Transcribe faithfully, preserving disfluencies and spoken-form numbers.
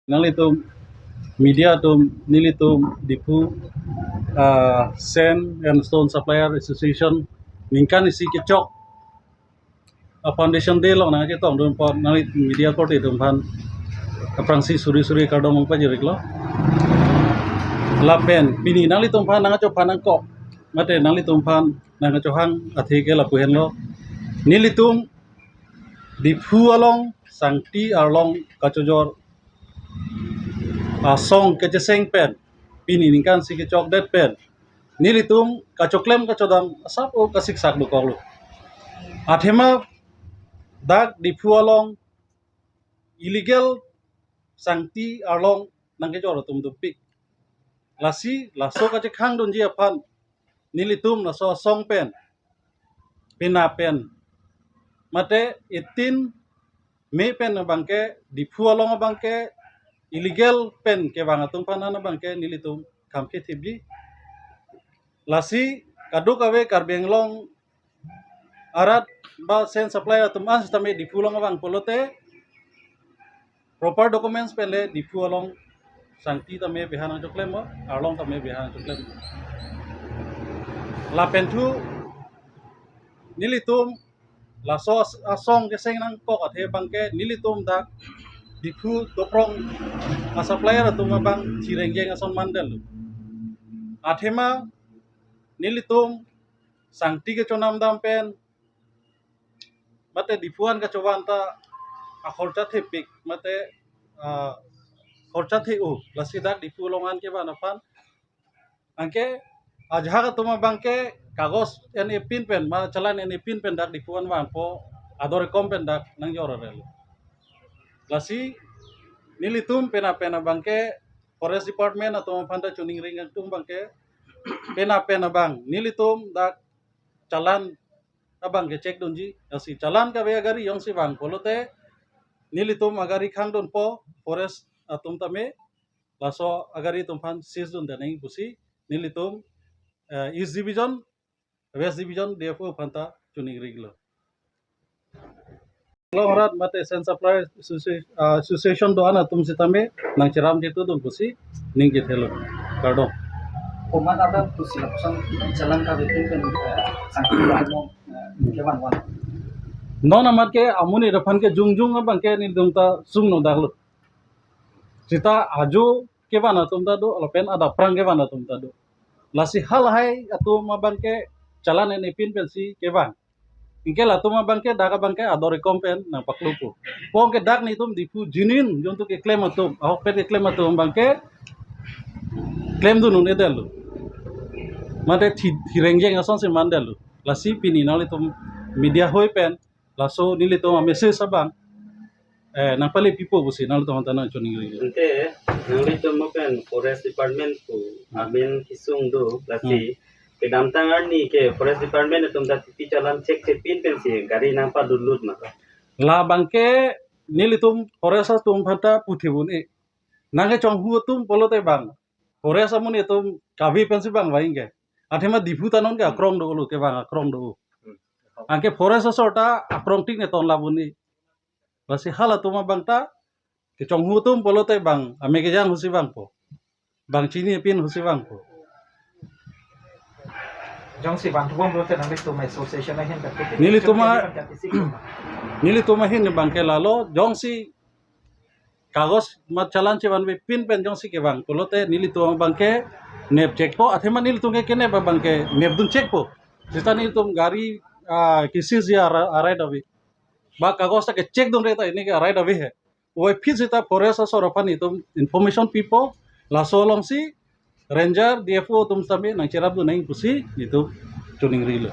Nanglitum media atum, nelitum Diphu, ah, Sand and Stone Supplier Association ningkan isi kechok a Foundation Day along nangchetongdun apot nangli media korte atum aphan aphrangsi suri suri kardom pajirlo. Lapen pini nanglitum aphan nangchophan nangkok, mate nanglitum aphan nangchohang athe ke lapu henlo. Nelitum Diphu along sangti arlong kachojor asong kecheseng pen, pini ningkan isi kechokdet pen, nelitum kachoklem kachodam asap o kasiksak dokoklo. Athema dak Diphu along illegal sangti arlong nangkejor atum dopik. Lasi laso kachekhangdunji aphan nelitum laso asong pen, pena pen, mate eighteen May pen abangke Diphu along abangke illegal pen kevang atum aphan an abangke nelitum kham kethipji. Lasi kadokave Karbi Anglong arat ba sand supply atum an sitame Diphu along abang pulote proper documents pen le Diphu along sangti tame beha nangchoklem, arlong tame beha nangchoklem. Lapen thu nelitum laso as-, asong kecheseng nangkok athe abangke nelitum dak Diphu doprong a supplier atum abang chirengjeng ason mandetlo. Athema nelitum sangti kechonam dam pen mate Diphu an kachovan ta akhorcha thepik mate, ah, khorcha the-o, lasi dak Diphu along an kevan aphan. Anke ajahak atum abangke kagos en-e pin pen, ma challan en-e pin pen dak Diphu an vangpo, ador ekom pen dak nangjor arelo. Lasi nelitum pena pen abangke Forest Department atum aphan ta choningri atum abangke pena pen abang nelitum dak challan abang kechekdunji, lasi challan kave agari jongsi vang pulote nelitum agari khangdunpo, forest atum tame laso agari atum aphan seize dun ding nangji pusi nelitum, eh, East Division, West Division D F O aphan ta choningrilo. Long rat mate Sand Supply Associ-, ah, Association do-an atum sitame nangcheram chetudun pusi ning kethelo. Kardom. Komat abang pusi lapuson challan kave pin pen, eh, sangti arlong, eh, kevan van? Non amat ke amonit aphan ke jongjong abangke nelitum ta sungno daklo. Sita ajo kevan atum ta do, lapen adap aphrang kevan atum ta do. Lasi halahai atum abangke challan en-e pin pensi kevan. Anke latum abangke dak abangke ador ekom pen nangpaklopo. Anke dak nelitum Diphu genuine jontu keklem atum, ahokpet keklem atum abangke klemdun un-edetlo. Mate thi-, thirengjeng asonsi mandetlo. Lasi pini nanglitum media hoi pen laso nelitum a message abang, eh, nangpale pipo pusi nanglitum aphan ta nangchoningri. Ante nanglitum mo pen Forest Department pu amen kesung do, lasi kedamtang arni ke Forest Department atum ta tipi challan check thepin pensi gari nangpadunlut ma? Labangke nelitum forest atum aphan ta puthibun e. Nangkechonghu atum pulote bang forest amonit atum kave pensi bang vangji ke. Athema Diphu ta non ke akrong dolo, kevang akrong do. Anke forest asor ta akrong tik ne ton labun e. Lasi halatum abang ta kechonghu atum pulote bang ame kejang husi vangpo, bang chini pin husi vangpo. Jongsi vangthu bom pulote nanglitum association ahin kat, nelitum a-, kat isi ko ma? Nelitum ahin abangke lalo, jongsi kagos ma challan chevanve pin pen jongsi kevang pulote nelitum abangke nep chekpo, athema nelitum ke kenep abangke nepdun chekpo. Sita nelitum gari, ah, ke-seize ji ara-, arai ave. Ba kagos ta ke-check dunre ta ini ke arai ave he. Oi phit sita forest asor aphan itum information pipo, laso alongsi ranger, D F O atum sitame nangcherapdun nangji pusi itum choningrilo.